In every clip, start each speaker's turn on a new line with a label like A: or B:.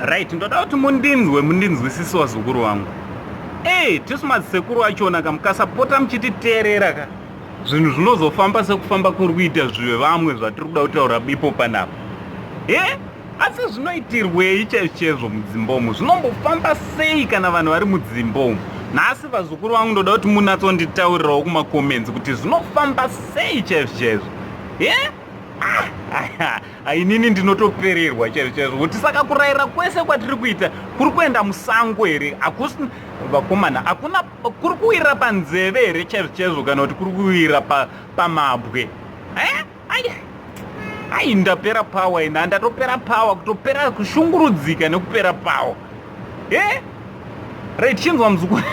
A: Right, ndoda kuti mundinzwe, mundinzwisise vazukuru vangu. Ee, tisu madzisekuru achona ka, mukasapota muchititeerera ka, zvinhu zvinozofamba sekufamba kuri kuita zvevamwe zvatiri kuda kutaura ipo panapa. E, asi zvinoitirwei chaizvo chaizvo mudzimba umu? Zvinombofamba sei kana vanhu vari mudzimba umu? Nhasi vazukuru vangu ndoda kuti munatsonditaurirawo kumacomments kuti zvinofamba sei chaizvo chaizvo. E? Ah, inini ndinotopererwa chaizvo chaizvo kuti saka kurayira kwese kwatiri kuita kuri kuenda musango here? Hakusi vakomana, hakuna kuri kuwira panzeve here chaizvo chaizvo, kana kuti kuri kuwira pamabwe? Eh? Ai, ai, ndapera power ina, ndatopera power, kutopera kushungurudzika nekupera power. Eh? Right, chinzwa muzukuru.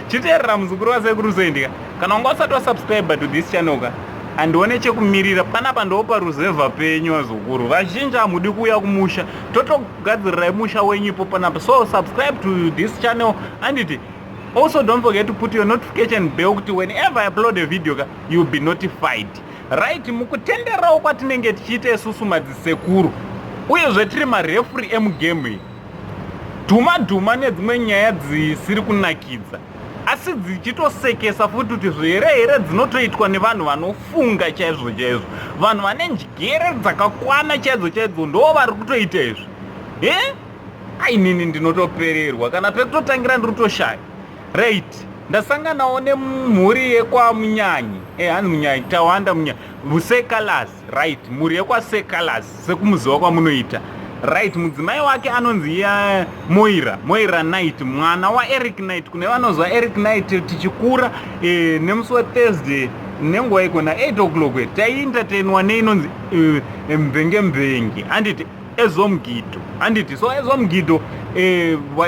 A: Chiteerera muzukuru wasekuru Sendika. Kana wanga usati wasubscribe to this channel ka, handione chekumirira panapa, ndopa ruzevha penyu vazukuru. Vazhinji hamudi kuuya kumusha, totogadzirirai musha wenyu ipo panapa. So subscribe to this channel, anditi? Also don't forget to put your notification bell kuti whenever I upload a video ka, you'll be notified. Right, mukutenderawo kwatinenge tichiita isusu madzisekuru, uyezve tiri mareferee emugame iyi, dhuma dhuma nedzimwe nyaya dzisiri kunakidza asi dzichitosekesa futi kuti zvere here dzinotoitwa nevanhu vanofunga chaizvo chaizvo, vanhu vane njere dzakakwana chaizvo chaizvo ndo vari kutoita izvi. E, ainini ndinotopererwa, kana pekutotangira ndiri kutoshaya. Right, ndasanganawo nemhuri yekwaMunyanyi. E, hanzi Munyanyi, Tawanda Munyanyi, Sekalas. Right, mhuri yekwaSekalas sekumuziva kwamunoita. Right, mudzimai wake anonzi iya Moira, Moira Knight, mwana waEric Knight. Kune vanozwa Eric Knight, tichikura nemusi weThursday nenguva ikona 8 o'clock taientertainwa neinonzi Mvenge Mvenge, handiti? Ezomgido, handiti? So Ezomgido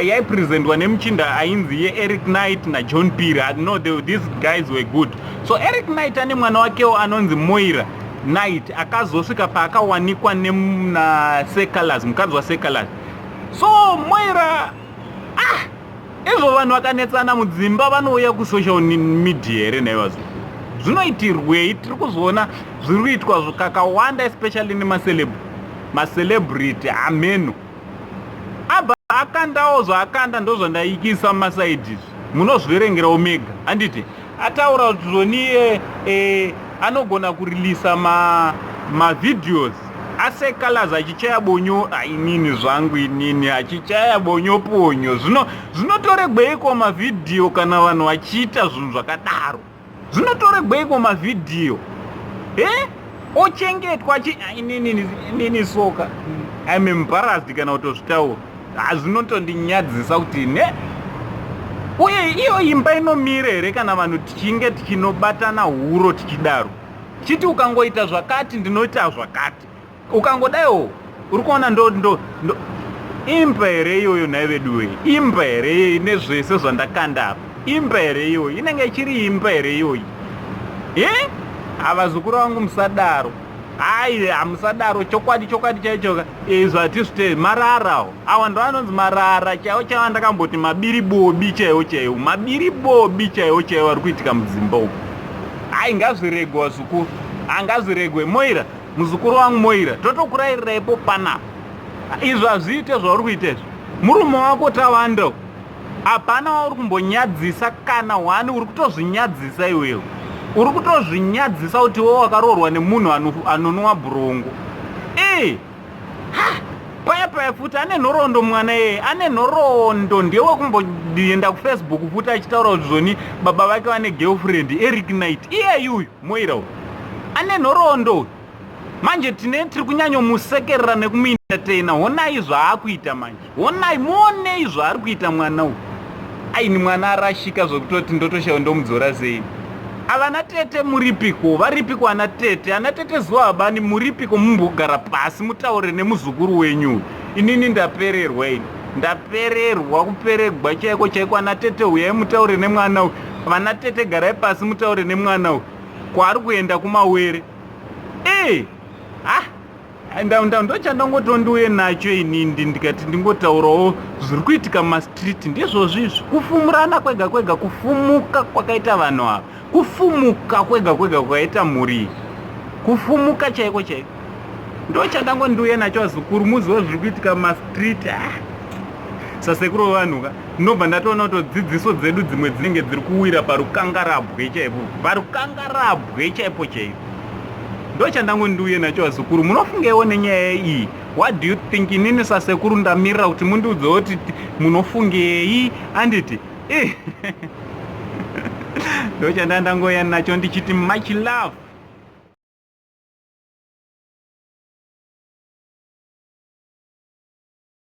A: yaipresentwa nemuchinda ainzi yeEric Knight naJohn Piri. No, these guys were good. So Eric Knight ane mwana wakewo anonzi Moira Knight, akazosvika paakawanikwa naSecalas, mukadzi waSecalas. So Moira, ah, izvo vanhu vakanetsana mudzimba vanouya kusocial media here nhaivazo? Zvinoitirwei? Tiri kuzoona zviri kuitwa kakawanda, especially nemaceleb, macelebrity ameno abva akandawo zvaakanda, ndozvandaikisa mumasaidi izvi, munozviverengerawo mega, handiti? Ataura kuti zvoniye anogona kureleasa mavideos aSecalas achichaya bonyo. Inini zvangu inini, achichaya bonyo ponyo, zvino zvinotoregweiko mavhidhiyo kana vanhu vachiita zvinhu zvakadaro? Zvinotoregweiko mavhidhiyo e ochengetwa? Inini inini soka, I'm embarrassed kana kutozvitaura, hazvinotondinyadzisa kuti ne uye iyo imba inomira here kana vanhu tichinge tichinobatana huro tichidaro, chiti ukangoita zvakati ndinoita zvakati, ukangodaiwo uri kuona ndo ndo ndo imba here iyoyo nhai veduwe? Imba here nezvese zvandakanda apa? Imba here iyoyo? Inenge ichiri imba here iyoyi? E, havazukuru vangu, musadaro. Ai, hamusadaro, chokwadi chokwadi chaichoka. Izvo hatizvite mararawo, awa ndo anonzi marara chaiwo chaiwo, andakamboti mabiribobi chaiwo chaiwo, mabiribobi chaiwo chaiwo ari kuitika mudzimba uku. Ai, ngazviregwe vazukuru, angazviregwe. Moira, muzukuru wangu Moira, totokurayirira panapa, izvo hazviite zvauri kuita izvi. Murume wako Tawanda, hapana wauri kumbonyadzisa kana wani, uri kutozvinyadzisa iwewe, uri kutozvinyadzisa kuti wo wakaroorwa nemunhu anonwa bhurongo. E, paya paya futi ane nhoroondo mwana iyeye, ane nhoroondo, ndewekumboenda kuFacebook futi achitaura kuti zvoni baba vake vane girlfriend, Eric Knight. Iyeyuyu Moira uyu ane nhoroondo uyu. Manje tine tiri kunyanyomusekerera nekumuentertaina, honai zvaakuita manje, honai, muonei zvaari kuita mwana uyu. Aini mwana arashika zvekutoti ndotoshaiwa ndomudzora sei. Avana tete muripiko? Varipiko ana tete? Ana tete zuva abani, muripiko? Mumbogara pasi mutaure nemuzukuru wenyu. Inini ndapererwa, ini ndapererwa, kuperegwa chaiko chaiko. Ana tete, uyai mutaure nemwana uyu. Vana tete, garai pasi mutaure nemwana uyu kwaari kuenda kumawere. E, ah, ndochandangotondiuye nacho inindi, ndikati ndingotaurawo zviri kuitika mumastreet. Ndizvozvo izvi, kufumurana kwega kwega, kufumuka kwakaita vanhu ava, kufumuka kwega kwega kwakaita mhuri iyi, kufumuka chaiko chaiko. Ndochandango ndiuye nacho vazukuru, muzive zviri kuitika mumastreet. Ah. Sasekuru vevanhu ka, ndinobva ndatoona kuti dzidziso dzedu dzimwe dzinenge dziri kuwira parukangarabwe chaipo, parukangarabwe chaipo chaipo. Ndochandango ndiuye nacho vazukuru. Munofungewo nenyaya iyi? What do you think? Inini sasekuru ndamirira kuti mundiudzewo kuti munofungei, anditi? Ndochandandangoya nacho ndichiti much love.